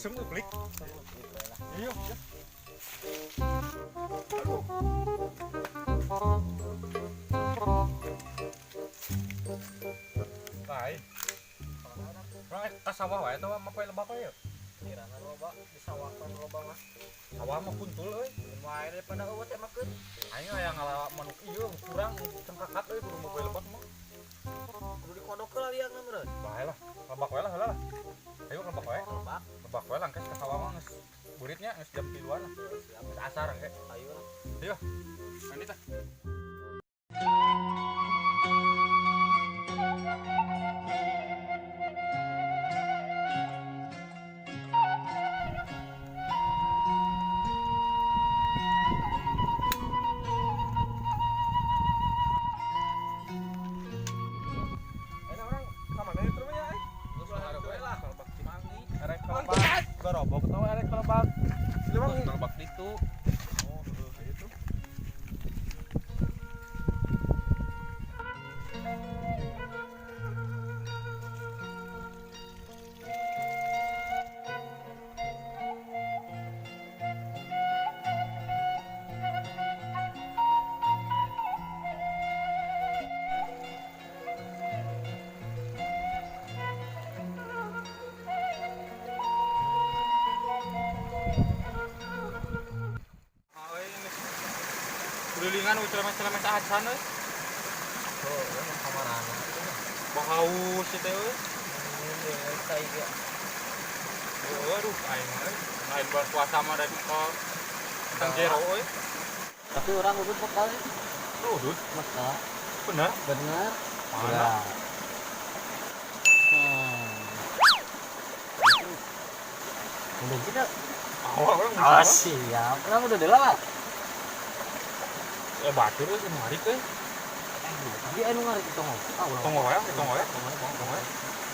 Langsung klik. Iya. Aduh. Lain. Urang ka sawah wae teh mah poe lebak we. Kirana loba di sawah kan loba mah. Sawah mah kuntul euy. Wae daripada eueuh temakeun. Aing aya ngalawa manuk ieu kurang cengkakat euy kudu poe lebak mah. Kudu dikodok heula liangna meureun. Bae lah, lebak wae lah heula lah. Ayo lebak wae. Lebak. Lebak wae langkes ka sawah mah geus buritnya geus jam 3-an lah. Siap. Geus asar engke. Ayo lah. Ayo. Mandi tah. Garobok tau arek kelebak. Siliwangi. Kelebak ditu. Oh, heuh itu. Kulilingan celemes-celemes acan euy. Oh, urang kamarana. Bahaus ieu teh euy. Ini tai ge. Aduh, aing euy. Lain bulan puasa mah dari ke tang jero euy. Tapi urang udut bekal. Udut? Bekal. Bener? Bener. Mana? Udah gitu. Awal urang. Oh, siap. Urang udah deula. Batur euy ngarik euy. Tapi anu ngarik itu tong. Ah, urang. Tong wae, tong wae, tong wae, tong wae.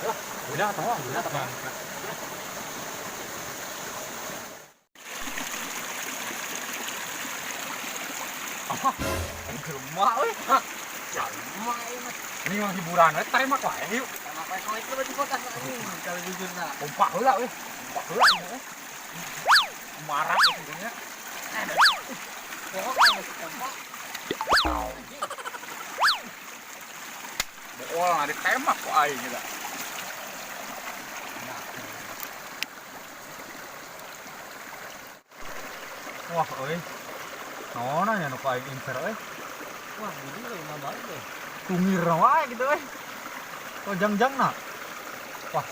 Lah, udah tong wae, udah tong. Ah, aing jelema euy. Hah. Jelema ieu mah. Ini mah hiburan we, taremak wae yuk. Taremak wae kalau itu baju podcast anjing kalau jujurna. Pompa heula euy. Pompa heula ieu euy. Marah itu nya. Pokok aing masih pompa. Bool ada temak kok aing gitu. Wah euy. Naon nya nu aing incer euy. Wah, budi leuwih mah bae deh. Tungir wae gitu euy. Tojang-jangna. Wah,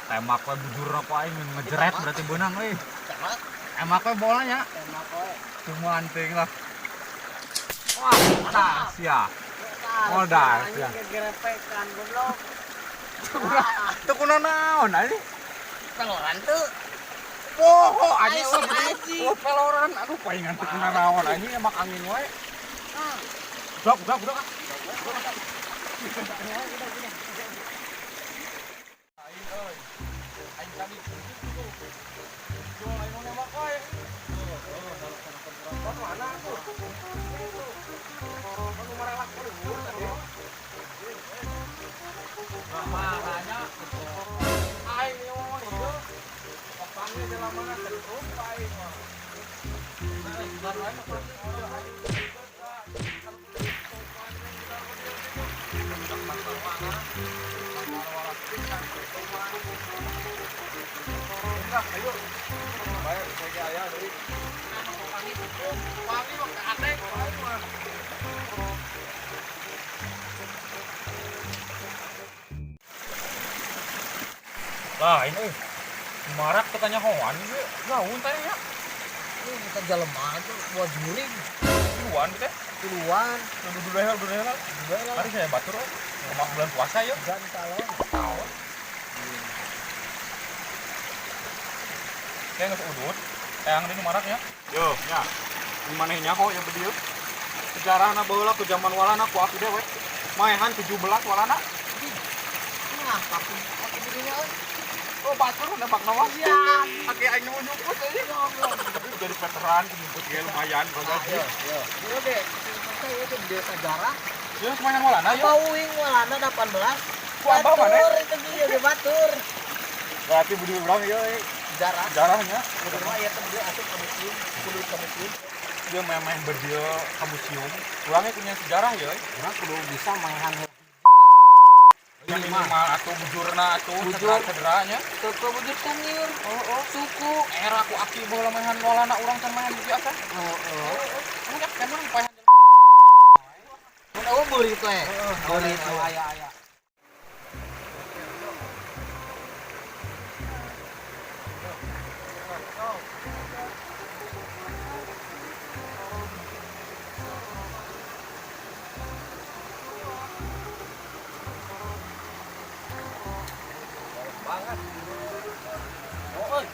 temak we bujurna ku aing ngejeret berarti beunang euy. Temak. Temak we bolanya. Temak we. Cuman teuing lah. Wah, tas ya. Oh, dah, ya. Gerepekan goblok. Teu kunaon naon anjing. Peloran teu. Poho anjing anjing. Oh, peloran. Aduh, paingan teu kunaon anjing emang angin wae. Udah, udah, udah. Aing euy. Aing tadi gitu. Jual aing mau nembak wae. Mana tuh? Anu marelak luhur tadi. Makanya aing ngomong ieu. Opangnya jelamana setrum aing mah. Nah, wae mah pasti aing. Enggak, ayo. Baik, saya aya deui. Wangi mah aneh aing mah. Lah ini marak tetanya hoan ieu gaun teh nya. Ini kita jelema tuh buat juring. Tiluan teh. Tiluan. Dudu dudu. Hari saya batur euy. Rumah bulan puasa yuk. Gan talon. Kayak geus udut. Eyang deui nu marak nya. Yo, nya. Di maneh nyaho ya bedieu. Sejarahna baheula ku zaman walana ku abdi dewek. Maehan 17 walana. Nah, tapi dirinya euy. Oh, batur nembak nawa. Iya. Ake aing nu nyumput euy. Tapi jadi veteran nyumput ge lumayan gaji. Iya, iya. Ieu ge, teh ieu ge sejarah. Ieu lumayan walana ya. Bauing walana 18. Ku abah maneh? Batur itu ge batur. Berarti budi urang ieu euy. Sejarah. Sejarahnya. Kudu mah ieu teh dia asup ka museum, kudu ka museum. Dia main-main berdia ka museum. Urangnya punya sejarah ya. Urang kudu bisa maehan Ya minimal atau bujurna atau Bujur. cederanya. Teu bujur tungir. Oh, suku era ku aki baheula maehan walana urang can maehan di asa. Heeh. Emang ya emang paehan. Mun eueuh beuli teh. Beuli teh aya-aya. Banget. Oh, euy.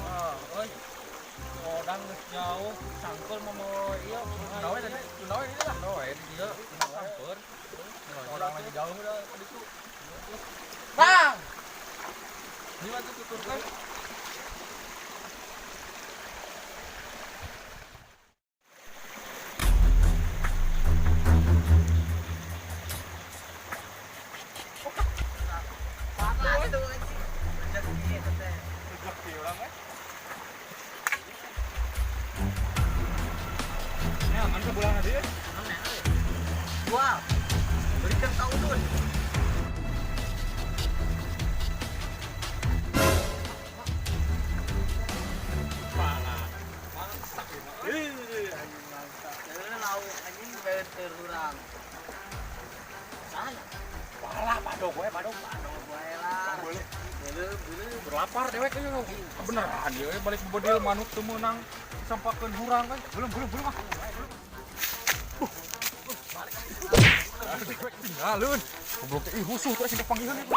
Ah, euy. Odang geus jauh, sangkeul mah mau ieu. Nawe tadi, nawe ini lah. Nawe di dieu, samper. Odang lagi jauh dah ka ditu. Bang. Ieu atuh tuturkeun. Parah itu anjing. Rezeki eta teh. Rezeki urang we. Ya, aman sebulan tadi ya. Jual. Berikan ka udun. Pala. Mangsak ieu mah. Ih, anjing mangsa. Deuleu lauk anjing beunteur urang. Sana. Pala padog we, padog. Padog wae lah. Boleh. Deuleu, deuleu. Berlapar dewek euy. Beneran ieu balik bedil manuk teu meunang sampakeun hurang kan. Belum belum belum ah. Dewek tinggalun. Goblok teh ih rusuh teh sing kepanggihan ieu.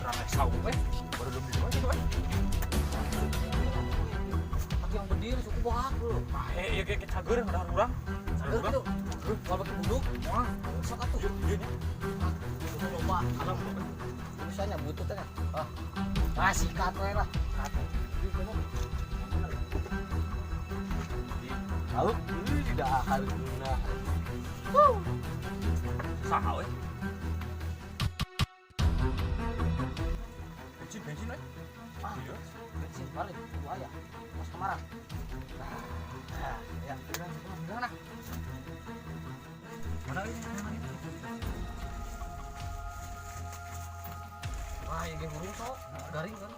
Rame saung we. Baru belum di dieu gitu we. Pakai yang berdiri suku bohak lu. Bae ieu ge cager ngadahan urang. Cager gitu. Kalau pakai buduk, Moal. sok atuh. Ieu nya. Itu loba. Alam. Misalnya butuh teh. Ah. Ah, sikat we lah. Tahu? Tidak harus guna. Saha we? Bensin bensin we. Ah, Iya. bensin balik bahaya. Pas kemarin. Nah, ya. Mana? Mana ini? Mana ini? Wah, ini burung sok garing kan.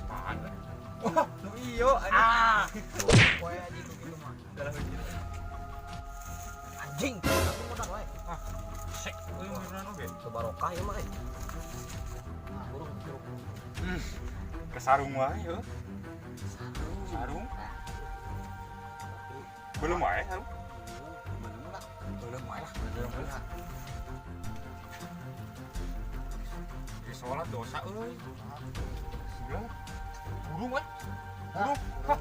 Apaan we? Wah, nu iyo anjing. Ah. Poe aja gitu mah. Dalam bensin. Anjing, aku modal wae. Ah, sek euy beneran oge. Teu barokah ieu mah euy. Nah, burung burung. Hmm. Ke sarung wae heuh. Sarung. Nah. Tapi Belum wae sarung. belum lah. Belum wae lah. Belum lah. Di sholat dosa euy. Gila. Burung we. Burung. Hah.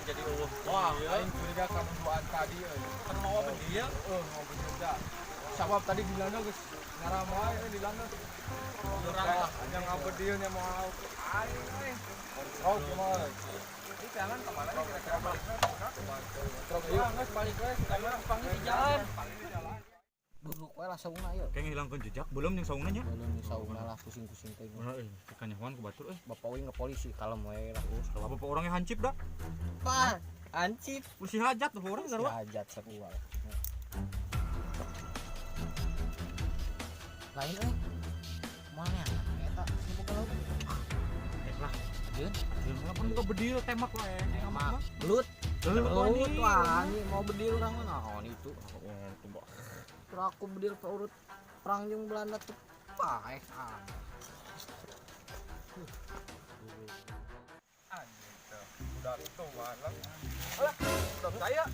Jadi eueuh. Wah, aing curiga ka duaan tadi euy. Kan mawa bedil. Heeh, mau bedil. Sabab tadi di lana geus ngaramai euy di lana. Urang Wah, yang ngabedilnya mau aing euy. Kontrol kumaha. Ini jalan kemana nih kira-kira baliknya? Kontrol ieu geus balik we, Kamar panggil di jalan. Paling di jalan. Buruk we lah saungna ieu. Kayak ngilangkeun jejak belum jeung saungna nya. Belum saungna lah pusing-pusing teh. Ulah euy, kanyahoan ku batur euy. Bapak we ngepolisi kalem we lah. Oh, salah bapak orangnya hancip dah. Apa? Hancip. Polisi hajat tuh orang sarua. Hajat sarua. Lain euy. Mana ya? Eta nu boga lauk. Eh lah, Ajeun. jeung pun buka bedil tembak wae. Tembak. Belut. Belut Belut wah, anjing mau bedil urang mah naon itu. Oh, tuh. Terus aku bedil urut perang jeung Belanda tuh paeh ah. Anjing teh. Budak itu mana? Alah, budak saya.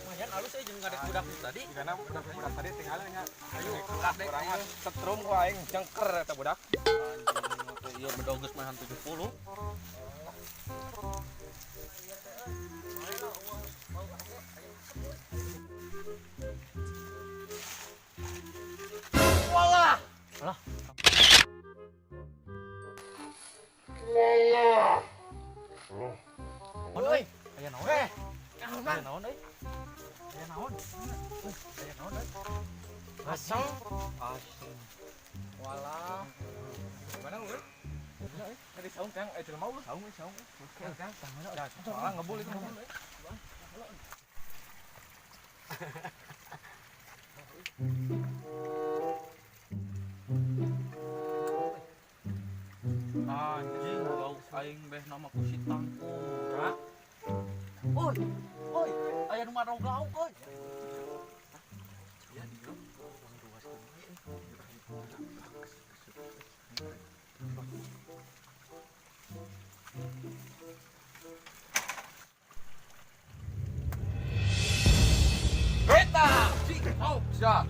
Lumayan alus euy jeung ngadek budak nu tadi. Karena budak-budak tadi tinggal nya. Ayo, urang mah setrum ku aing jengker eta budak. Anjing teh ieu bedog geus maehan 70. Walah. Alah. Oi, Aya naon? Eh, aya naon euy? Aya naon? Aya naon euy? Asem. Asem. Walah. Gimana euy? Tadi saung kang, eh jelema euy. Saung saung. Kang, kang. Soalnya ngebul itu ngebul euy. Anjing, lauk aing beh nama ku si tangkurak. Oi, oi, aya nu marog lauk euy. Eta, si, oh, sia.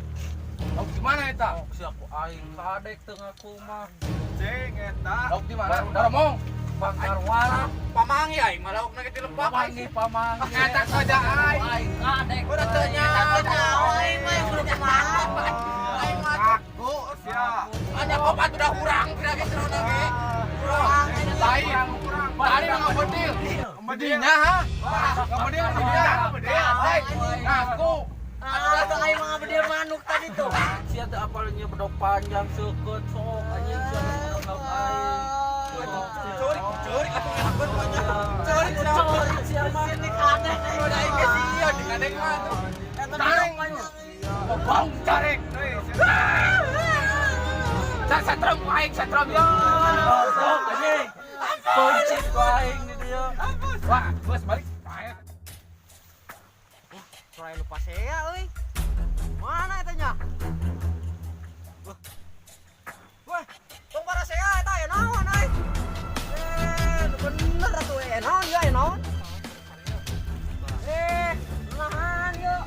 Lauk di mana eta? Lauk sia ku aing kadek teu ngaku mah. Cing eta. Lauk di mana? Daromong. Bangkarwara. Pamangi aing mah laukna ge dilepak. Pamangi pamangi. Eta saja aing. Aing kadek. Udah teu Nyawa aing mah yang kudu kumaha. Aing mah aku sia. Anya opat udah kurang kira ge cerona ge. Kurang. Lain. Tadi mah ngabedil. Bedilnya ha? Ngabedil bedilnya. Lain. Ngaku. Ah, tuh aing mah bedil manuk tadi tuh. Sia teu apal nya bedog panjang seukeut sok anjing sia bedog lauk aing. Curi, curi atuh ngelakeun banyak. Curi, curi, sia mah. Sini kadek Udah aing ge sia di kadek mah atuh. Eta bedog panjang. Bau carek. Cak satrom aing satrom yo. Sok anjing. Kuncit ku aing di dieu. Wah, geus balik. Surai lupa saya euy. Mana eta nya? Wah. Wah, tong para saya eta aya naon euy? Eh, nu bener atuh eh naon ieu aya naon? Eh, nahan ieu.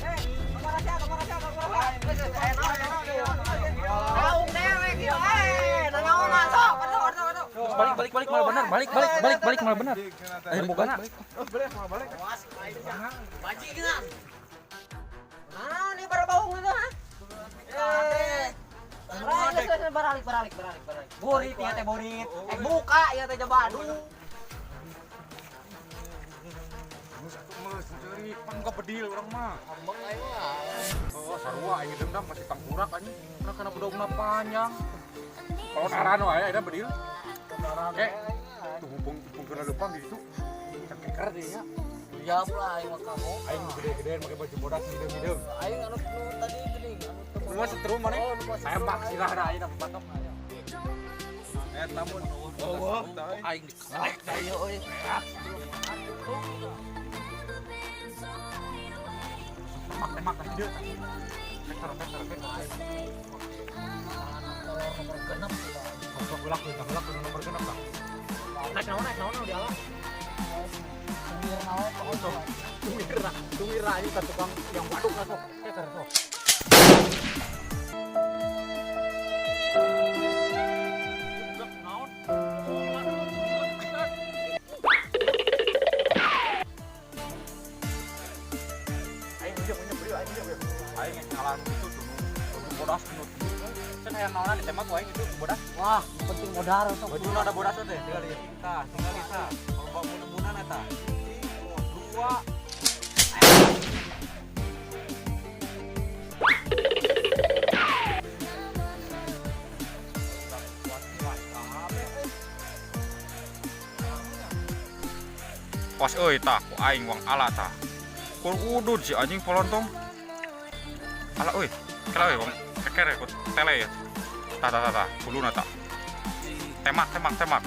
Eh, tong para saya, tong para saya, tong para saya. Geus aya naon, aya naon, aya naon. Saung dewek ieu eh, nanaonan sok, aduh aduh aduh. Balik balik balik malah bener, balik balik balik balik malah bener. Ayo bogana. Oh, balik, mau balik. Awas aing bajingan. Nah, ini bara baung itu ha? Eh. Balik, balik, balik, balik, balik. Borit ya teh borit. Eh buka ya teh coba aduh. Geus atuh geus curi, pan muka bedil urang mah. Ngambek aing mah. Oh, sarua aing dendam masih tangkurak anjing. Nah kana bedogna panjang. Kalau naran wae ada bedil. Eh, tuh mumpung mumpung kena leumpang di situ. Keker dia nya. Siap lah aing mah kamu. Aing gede-gedean make baju bodas hideung-hideung. Aing anu nu tadi geuning anu teu. Semua setrum mana? Oh, nu setrum. Tembak silah dah aing batok. Eta mun. Oh, Aing dikelek da ieu euy. Tembak tembak tah dieu. Keker keker keker. Nomor genep. Sok gelak gelak nomor genep tah. Naik naon naik naon di alam. Sumir naon Sok. Tumira, tumira ini kan tukang yang waduk lah sok. Keker sok. Budak naon? ku aing itu bodas. Wah, yang penting modal sok. Baju ada bodas teh, tinggal ieu. Tah, tinggal tah. Kalau bawa mun-munan eta. Dua. Pas euy tah ku aing wang ala tah. Kur udud si anjing polontong. Ala euy, kela euy wang keker ku tele ya. Tah tah tah tah, huluna tah. Temak temak temak.